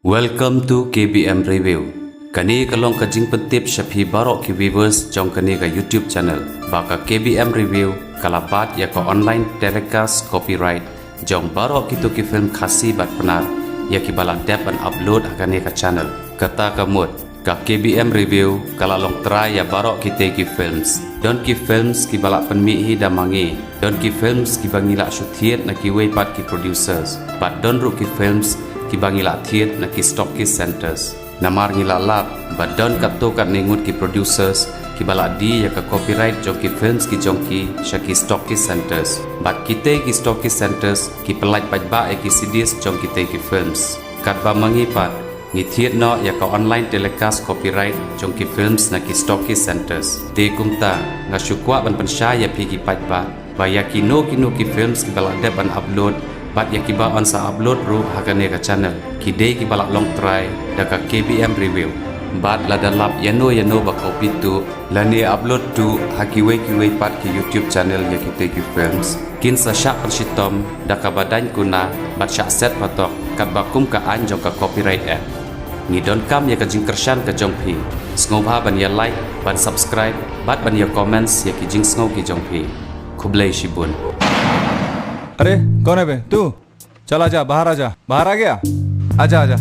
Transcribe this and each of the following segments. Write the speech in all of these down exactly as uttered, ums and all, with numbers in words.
Welcome to K B M Review. Kane ka long ka jingpyntip sha phi baroh ki viewers jong kane ka YouTube channel. Ba ka K B M Review ka la bat ïa ka online telecast copyright jong baroh kito ki film Khasi bad Pnar ïa kiba la dep ban upload ha kane ka channel. Kata ka mut, ka K B M Review ka la long trai ïa baroh kitei ki films. Don ki films kiba la pynmih hi da ma ngi. Don ki films kiba ngi la shu thied na kiwei pat ki producers. Bad don ruh ki films kiba ngi la thied na ki stock ki centers. Namar ngi la lap ba don katto katne ngut ki producers kiba la die ïa ka copyright jong ki films ki jong ki sha ki stock ki centers. Bad kitei ki stock ki centers ki pyllait paidbah ïa ki C Ds jong kitei ki films. Katba ma ngi pat, ngi thied noh ïa ka online telecast copyright jong ki films na ki stock ki centers. Te kumta, nga shu kwah ban pynshai ïa phi ki paidbah ba ïa kino kino ki films kiba la dep ban upload bad ïa kiba yn sa upload ruh ha kane ka channel, ki dei kiba la long trai da ka K B M Review. Bad lada lap ïano ïano ba copy tuh lane upload tuh ha kiwei kiwei pat ki YouTube channel ïa kitei ki films, kin sa shah pynshitom da kaba daiñ kuna bad shah set patok katba kum ka aiñ jong ka Copyright Act. Ngi donkam ïa ka jingkyrshan ka jong phi. Sngewbha ban ïa like, ban subscribe bad ban ïa comments ïa ki jingsngew ki jong phi. Khublei shibun. अरे, कौन है बे? तू? चल आजा, बाहर आजा। बाहर आ गया? आजा, आजा।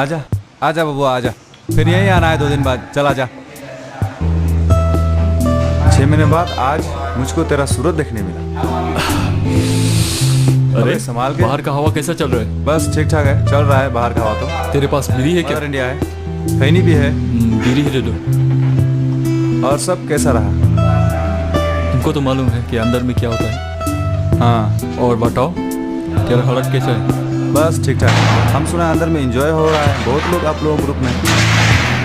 आजा, आजा बबुआ, आजा। फिर यहीं आना है दो दिन बाद। चल आजा। छह महीने बाद आज मुझको तेरा सूरत देखने मिला। अरे, अबे, संभाल के। बाहर का हवा कैसा चल रहा है? बस ठीक ठाक है, चल रहा है बाहर का हवा तो। तेरे पास बीड़ी है क्या? मदर इंडिया है, खैनी भी है। हम्म, बीड़ी ही दे दो। और सब कैसा रहा? तुमको तो मालूम है कि अंदर में क्या होता है। हाँ। और बताओ, तेरा हालत कैसा है? बस ठीक ठाक। हम सुना है अंदर में एंजॉय हो रहा है, बहुत लोग आप लोगों ग्रुप में।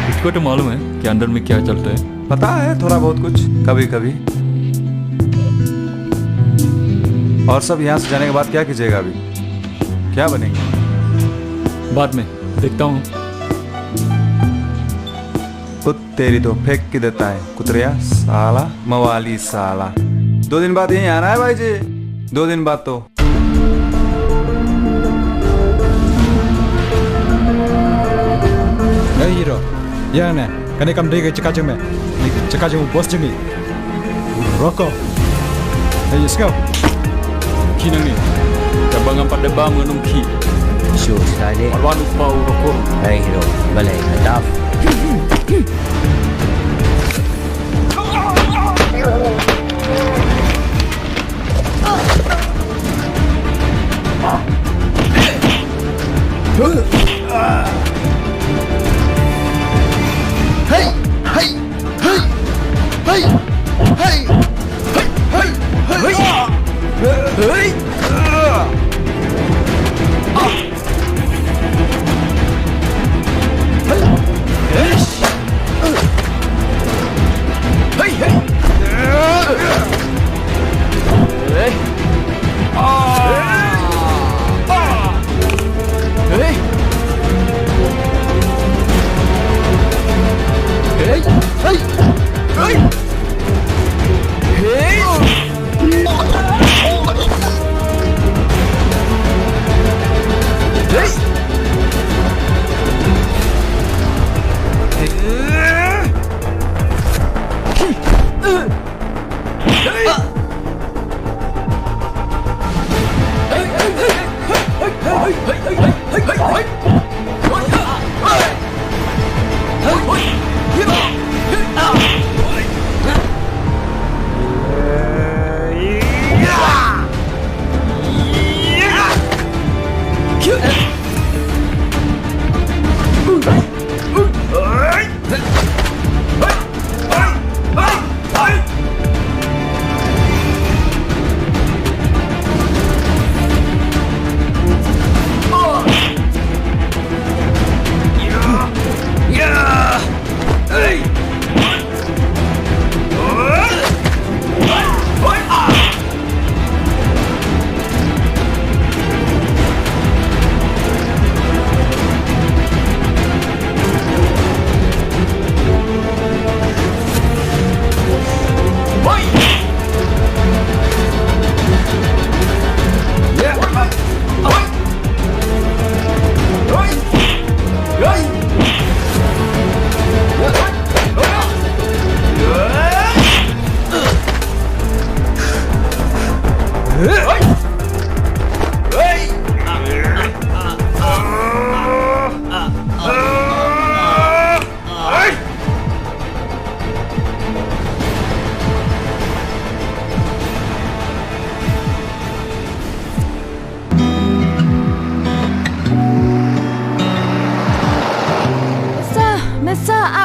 तुझको तो मालूम है कि अंदर में क्या चलता है। पता है थोड़ा बहुत कुछ, कभी कभी। और सब यहाँ से जाने के बाद क्या कीजिएगा अभी? क्या बनेंगे? बाद में देखता हूँ। ओ तेरी तो, फेंक के देता है कुतरिया साला, मवाली साला। दो दिन बाद यहीं आना है भाई जी, दो दिन बाद तो। Hey hero, ïa ne, kane kam dei ka jaka jong me. Jaka jong u boss jong me. Roko. Hey, let's go. Khie nangne. Kaba ngam pat da bam ngan ym khie. Sure, style. Arwan u pa u roko. Hey hero, balei ka dap.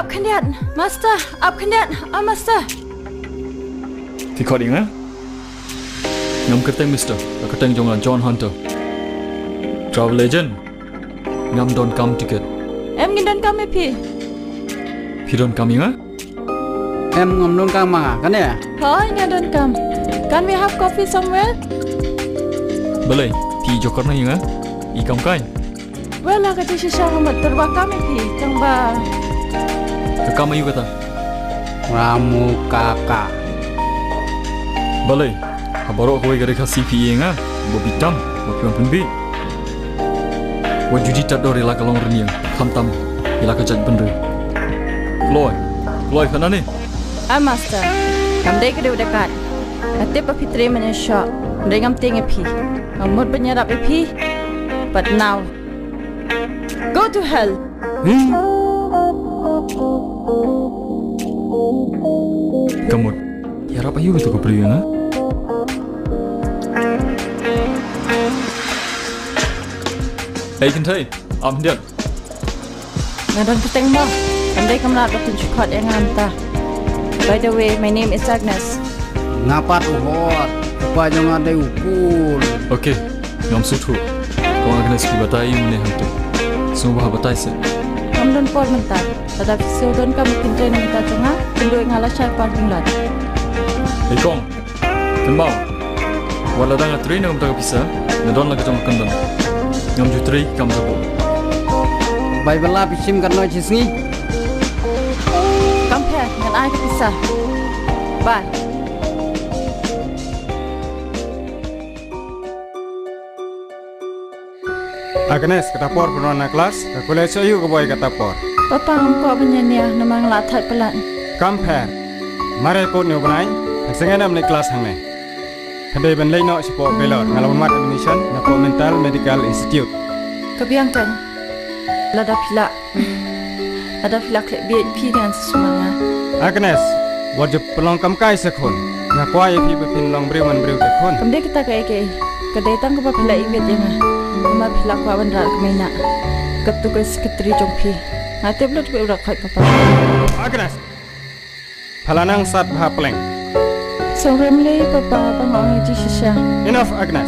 Khyndiat, master, ap khyndiat, ah, master. Phi khot ïa nga? Ngam kyrteng Mister, ka kyrteng jong nga John Hunter. Travel agent. Ngam donkam tiket. Em, ngin donkam ïa phi. Phi donkam ïa nga? Em, ngam donkam ma nga, kane? Hooid, nga donkam. Can we have coffee somewhere? Balei, phi ïoh kyrmen ïa nga? I kam kai. Wel, la ka jingshisha nga mut tyrwa kam ïa phi, tang ba. Ka kam aïu kata? Ramu kaka. Balei, ha baroh kawei ka ri Khasi phi ïa nga, ba bitam, ba phi wan pynbit. Wat ju die tad dor ïa la ka longrynïeng, khamtam ïa la ka jaitbynriew. Kloi, kloi kane. Ah, master. Kam dei ka dei u dei kat. Nga tip ba phi trei mynne shoh. Dei ngam tieng ïa phi. Ngam mut ban ïarap ïa phi. But now, go to hell. Hmm. Ka mut ïarap aïu ïa uto u briew ïa nga? Ei kynthei, ap khyndiat. Nga don kyrteng mo. Kam dei kam lad ba phin shu khot ïa nga mynta. By the way, my name is Agnes. Nga pat u hot. U kpa jong nga dei u cool. Okay. Ngam sngewthuh. Kong Agnes, phi batai ïa u ne hangto? Sngewbha batai seh. Ngam don por mynta. Lada phi sngewdon kam phin trei na mynta jong nga, phin duh ïa nga lashai parking lot. Ei kong, kynmaw. Wat lada nga trei na ka bynta ka pisa, nga don la ka jong ka kyndon. Ngam ju trei kam jaboh. Bai bylla phi shim katno shi sngi? Kam pher, ngan ai ka pisa. Bye. Agnes, kata por pynwan na klas, ka college aïu kaba ïa kata por? Papa, ngam kwah ban ïania namar nga la thait palat. Kam pher. Mar ïa kut ne u bnai, hynrei ngam leit klas hangne. Hynrei ban leit noh shapoh Vellore, nga la wan wad admission napoh Mental Medical Institute. Ka biang kan. Lada phi lah. Lada phi la khleh bieit phi ngan sa sumar nga. Agnes, wat ju pynlong kam kai se khun. Nga kwah ïa phi ba phin long briew man briew te khun. Kam dei kata kaei kaei. Ka dei tang kaba phi la ïeit ïa nga. Namar phi la kwah ban rah kmie na. Katto ka secretary jong phi. Nga tip lut ba u rak khoit papa. Agnes. Pha la nang sat bha pleng. Sngewrem lei papa, tang ong ïa jingshisha. Enough, Agnes.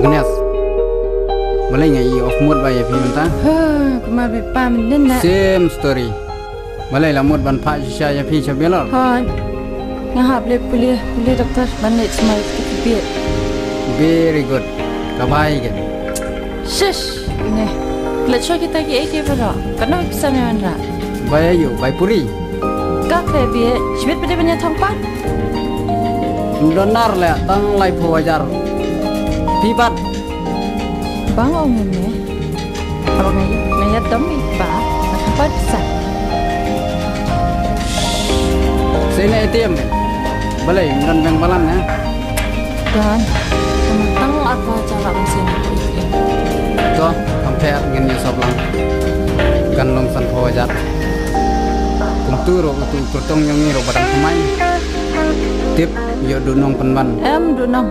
Agnes, balei nga ïoh off mood ba ïa phi mynta? Ha, kumar bad pa mynnin na. Same story. Balei la mut ban phah shisha ïa phi sha Vellore? Hooid. Nga hap leh pule, pule doktor ban leit sumar ïa ki bieit. Very good. Ka bai ka. Shish, ne. Leit sha kita kiei kiei baroh. Katno pisa ne wanrah? Bai aïu, bai puri. Ka khleh bieit, shibit pide ban ïa thong pat. Ym don nar leh, tang laiphew hajar. Phi pat. Bang ong ne. Haba nga, nga ïa dom i ba, nga khampat pisa. Sa ine A T M ne? Balei, ym don bank balance ne? Don. Tang arphew hajar lah mynsiem A T M. To, kam pher ngin ïa sop lang. Kan long sanphew hajar. Kumtu ruh utu u kyrtong jong ngi ruh ba dang thymmai. Tip, ïoh duh nong pynban. Em, duh nong.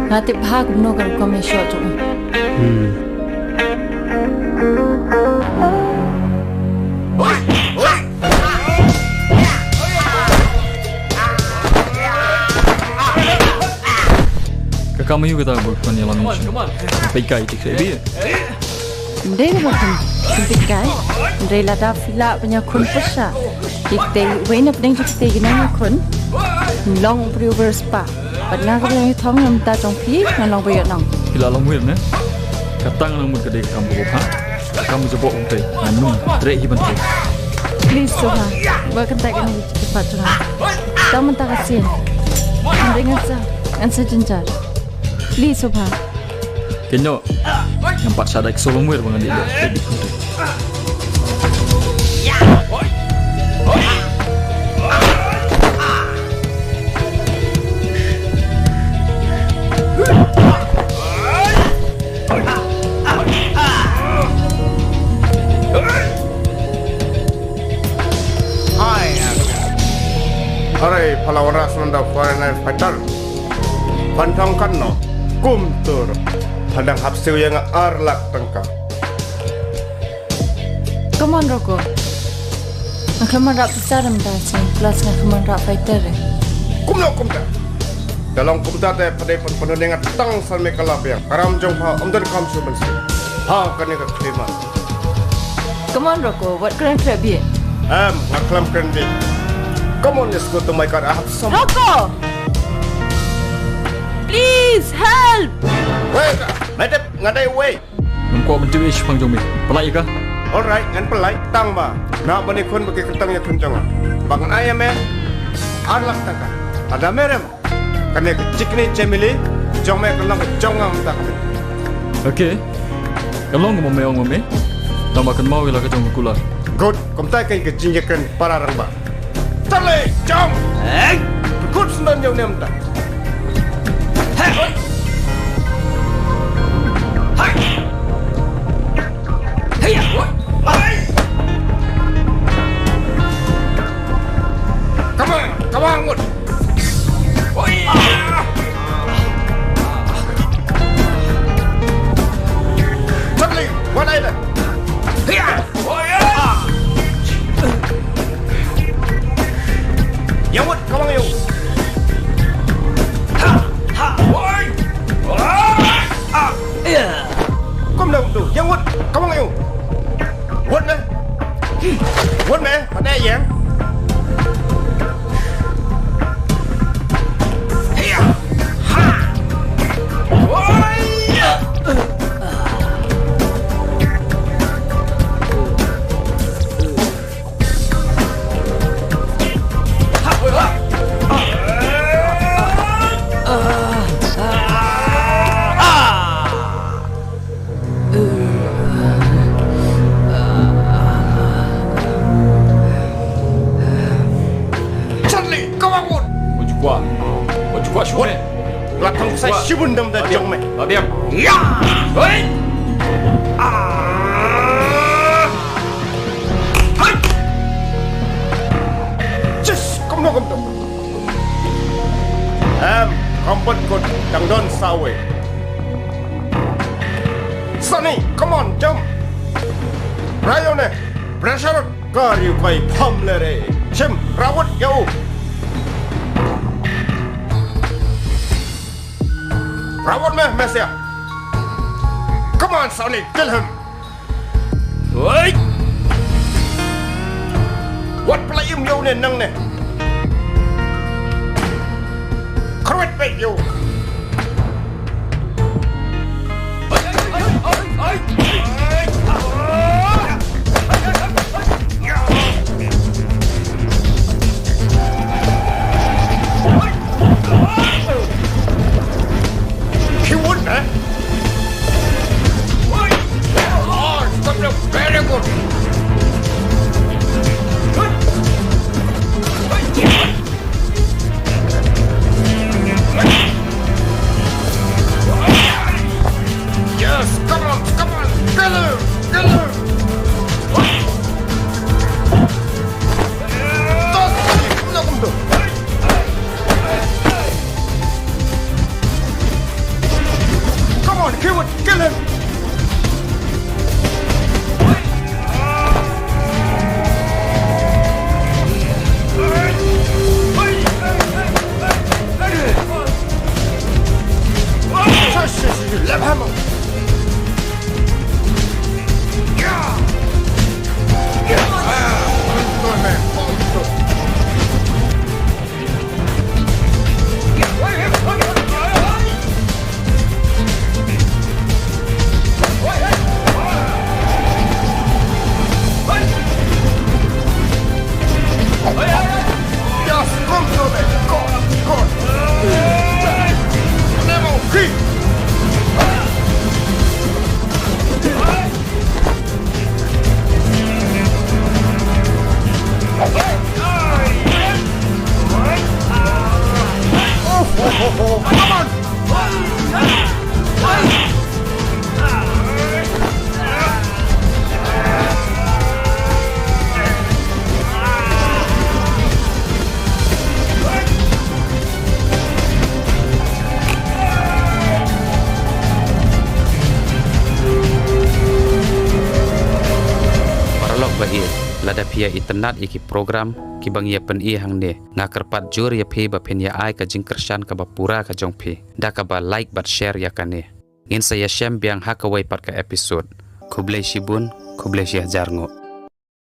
Nga tip bha kumno ka rukom ïa shoh jong u. Hmm. Ka kam aïu kata ba phi ïalam ïa shuh? Peit kai, tik seh bia. Ym dei ba phin, phin peit kai. Ym dei lada phi lah ban ïakhun pyrshah ïa kitei, uwei na pdeng jong kitei ki nongïakhun. Long u briew ba riewspah. Bad nga kaba long ïa thong na bynta jong phi, ngan long ba ïoh nong. Phi la long wir ne? Kata nga nang mut ka dei ka kam kaba bha. Ka kam jaboh kumtei. Ngan ym treh hi ban treh. Please Sopha. Ba kyntait kane ka jingkyrpad jong nga. Tang mynta ka sien. Hynrei ngan sa, ngan sa jynjar. Please Sopha. Kynnoh. Ngam pat shah da ki soo longwei ba ngan dih da ki dih kumtei. Hai, are, pha la wanrah sngewbha da foreign fighter. Phan thong kan no, kumtur. Phan dang hap siew ïa nga ar lak tyngka. Come on, Rocco. Nga khlem wanrah pisa re mynta sien, plus nga khlem wanrah fighter re. Kumno kumta? Da long kumta te pha dei ban pynhun ïa nga tang san me ka la biang. Ka ram jong pha ym donkam shuh ban siew. Ha kane ka khlieh ma. Come on, Rocco, wat kren khlem biang. Em, nga khlem kren biang. Come on, let's go to my car. I have some. Rocco! Please help! Wei, nga dep, nga dei wei. Ngam kwah ban tip ïa i shiphang jong me. Pyllait ïa ka. Alright, ngan pyllait. Tang ba, na ban ïakhun bad ki kyrteng ïakhun jong nga. Ba ngan ai ïa me ar lak tyngka. Lada me rem, kane ka jingkynnoh jemili jong me ka long ka jong nga mynta ka dei. Okay. Ka long kumba me ong ma me. Tang ba kynmaw ïa la ka jong ka kular. Good. Kumta kein ka jingïakren para rangbah. Tale, jam. Hei. Kut sendon jong nem ta. Hei. Hei. Hei. Hei. Come on, come on, ngut. Oi. Totally, what are you? Here. Ïa wut, kawang ïa u. Ha, ha, woi. Ah, ah, ïa. Kum dang tu, ïa wut, kawang ïa u. Wut me. Wut me, pat ïa. Ïa. Ha. Woi. Charlie, kawang wut. Ojukwa. Ojukwa, shukre. Nga thang sa shibun dam da jong me. Ba biang. Ya! Hei! Ah! Hei! Just, kumno kumno. Em, comfort kot dang don sawe. Sonny, come on, jump. Rayo ne, pressure. Ka riewkai pham le re. Shim, rawat ïa u. Rawat me, Messiah. Come on, Sonny, kill him. Oi! Wat pla im ïa u ne nang ne. Khrwet peit ïa u. He wouldn't, eh? Oh, it's very good. Yes, come on, come on. Lada phi ïa itynnad ïa ki program kiba ngi ïa pyni hangne, nga kyrpad jur ïa phi ba phin ïa ai ka jingkyrshan kaba pura ka jong phi da kaba like bad share ïa kane. Ngin sa ïashem biang ha kawei pat ka episode. Khublei shibun, khublei shihajar nguh.